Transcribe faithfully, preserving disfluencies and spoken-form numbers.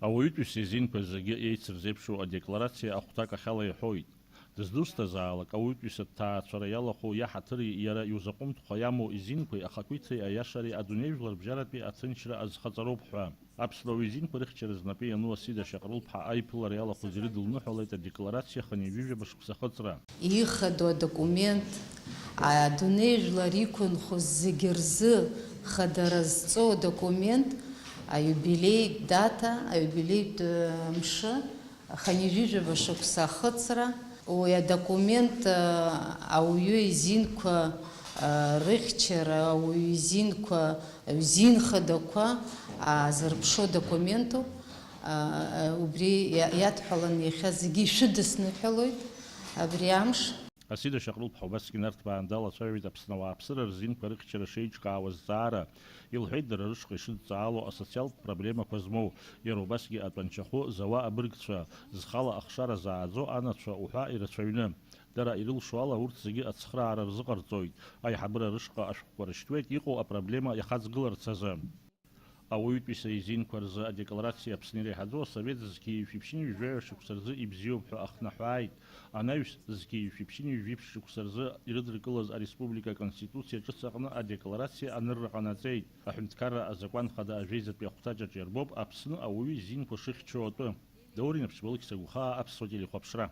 Ауаҩытәыҩса изинқәа зегьы еицырзеиԥшу адекларациа ахәҭакахьала иҳәоит. Дыздусҭазаалак, ауаҩытәыҩса дҭаацәара иалахәу иаҳаҭыри иара иузаҟәымҭхо иамоу изинқәеи ахақәиҭреи аиашареи адунеи жәларбжьаратәи аҭынчра азхаҵароуп ҳәа. Аԥсуа изинқәа рыхьчара знапы иану Асида Шьаҟрылԥҳа аиԥылара иалахәыз ирыдылныҳәалеит адекларациа хынҩажәижәаба шықәса ахыҵра. Ихадоу адокумент, адунеи жәлар иқәынхоз зегьы рзы хадара зҵоу адокумент, аиубилеитә даҭа, аиубилеитә, э, мшы, хынҩажәижәаба шықәса ахыҵра, уи адокумент, э, ауаҩы изинқәа, э, рыхьчара, ауаҩы изинқәа, аҩзин хадақәа аазырԥшу адокументуп. Э, убри иа-, иадҳәалан иахьа зегьы ишәыдысныҳәалоит абри амш. Асида Шьаҟрылԥҳа убасгьы нарҭбаан далацәажәеит Аԥсны ауааԥсыра рзинқәа рыхьчара шеиҿкаауа азҵаара. Илҳәеит дара рышҟа ишыдҵаало асоциалтә проблемақәа змоу, иара убасгьы атәанчахәы зауа абыргцәа, зхала ахшара зааӡо анацәа уҳәа ирацәаҩны. Дара ирылшо ала урҭ зегьы ацхыраара рзыҟарҵоит, аиҳабыра рышҟа ашәҟәқәа рышьҭуеит иҟоу апроблема иахаҵгыларц азы. Ауаҩытәыҩса изинқәа рзы адекларациа Аԥсны иреиҳаӡоу асовет зқьи жәшәи ԥшьынҩажәи жәаҩа шықәса рзы ибзиоуп ҳәа ахнаҳәааит, анаҩс зқьи жәшәи ԥшьынҩажәи жәиԥшь шықәса рзы ирыдыркылаз ареспублика аконституциа ҿыц аҟны адекларациа анырра ҟанаҵеит. Аҳәынҭқарра азакәан хада ажәеизатәи ахәҭаҷаҿ иарбоуп Аԥсны ауаҩы изинқәа шыхьчо атәы. Даур Инаԥшьба, Алықьса Гәхаа, Аԥсуа телехәаԥшра.